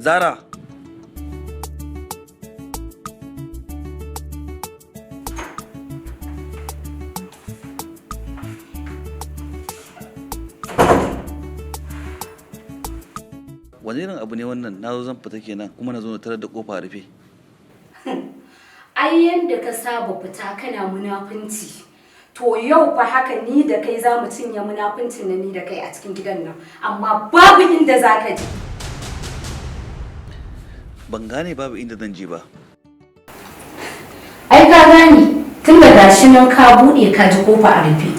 Zara. Wani irin abu ne wannan? Na zo zan fita kenan kuma na zo na tarar da kofa rufe. Ai yanda ka saba fita kana munafunci, to yau fa haka ni da kai za mu cinye munafuncin na ni da kai a cikin gidan nan, amma babu inda za ka je. Ban gane babu inda zan je ba. Ai ka gane, tun da gashi nan ka buɗe ka ji kofa a rufe.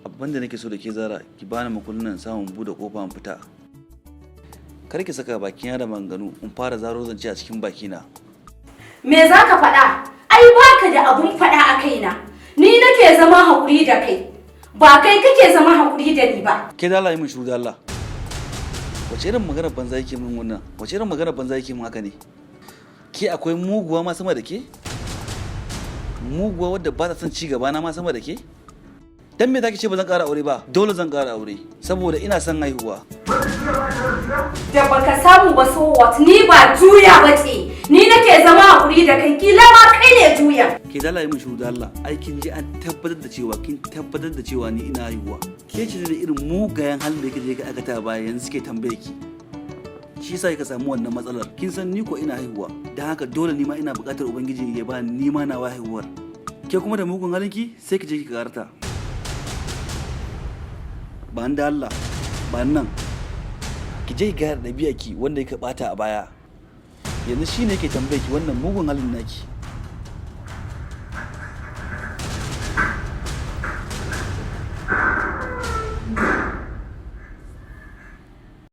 Abin da nake so da ke, Zara, ki bani makullin samun bude kofa in fita. Kar ki saka bakin da manganu in fara zaro zance a cikin bakina. Me za ka faɗa? Ai baka da abun faɗa a kaina. Ni nake zama haƙuri da kai, ba kai kake zama haƙuri da ni ba. Ke da Allah, yi min shiru da Allah. Wace irin magana banza yake min wannan? Wace irin magana banza yake min haka ne? Ke akwai muguwa ma sama da ke? Muguwa wadda ba ta son ci gaba na ma sama da ke? Dan me zaki ce ba zan ƙara aure ba? Dole zan ƙara aure saboda ina son haihuwa. Da baka samu ba, so what? Ni ba juya ba ce. Ni nake zama haƙuri da kai, kila ma kai ne juya. Ke da Allah, yi min shiru da Allah. Ai kin ji an tabbatar da cewa kin tabbatar da cewa ni ina haihuwa. Ke ce da irin mugayen halin da kike je ka aikata baya yanzu suke tambaye ki. Shi yasa kika samu wannan matsalar. Kin san ni ko ina haihuwa, dan haka dole ni ma ina buƙatar Ubangiji ya ba ni ma nawa haihuwar. Ke kuma da mugun halinki sai ki je ki karata. Ba da Allah, ba nan. Ki je ki gyara ɗabi'a ki wanda kika bata a baya. Yanzu shine yake tambaye ki wannan mugun halin naki.